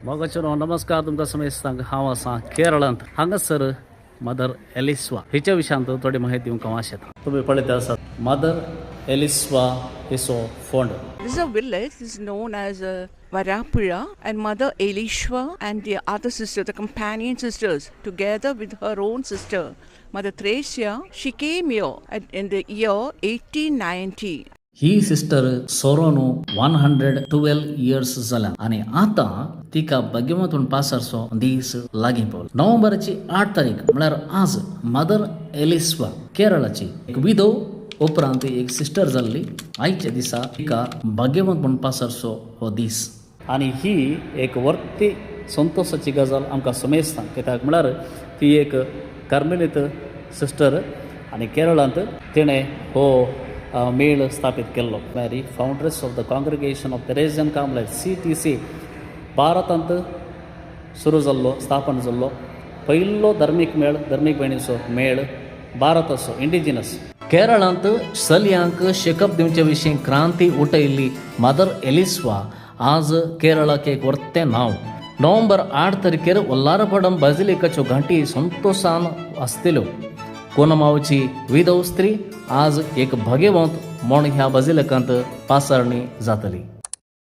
मोगाचेरो नमस्कार तुमकां समेस्तांक. हांव आसा केरळांत. हांगासर मदर एलिस्वा हिच्या विशयांत थोडी माहिती दिवंक हांव आशेता. तुमी पळयत आसात मदर एलिस्वा हिचो फोंड. This is a village is known as Varapuzha, and Mother Elishwa and the other sister, the companion sisters, together with her own sister, Mother Thresia, she came here in the year 1890. He sister Soron 112 years जाल्या आनी आतां तिका भाग्यवंत पासारचो दीस लागीं पावलो. नोव्हेंबराची 8 तारीख म्हळ्यार आज मदर एलिस्वा, केरळाची एक विधव, उपरांत एक सिस्टर जाल्ली, आयच्या दिसा तिका भाग्यवंत म्हूण पासारचो हो दीस. आनी ही एक वर्ती संतोशाची गजाल आमकां समेजता, कित्याक म्हळ्यार ती एक कार्मेलीत सिस्टर आनी केरळांत तिणें हो मेळ स्थापीत केल्लो. Mary, foundress of the Congregation of Theresian Carmelite, CTC, भारतांत सुरू जाल्लो, स्थापन जाल्लो पयलो धर्मीक मेळ, धर्मीक भयणीचो मेळ भारताचो इंडिजिनस. केरळांत चलयांक शिकप दिवचे विशीं क्रांती उठयल्ली मदर एलिस्वा आज केरळाक एक वर्तें नांव. नोव्हेंबर 8 तारखेर वल्लारपडम बाजिलिकाच्यो घांटी संतोशान आसतल्यो. कोनमावची विधव स्त्री आज एक भाग्यवंत म्हूण ह्या बाजिलिकांत पासारणी जातली.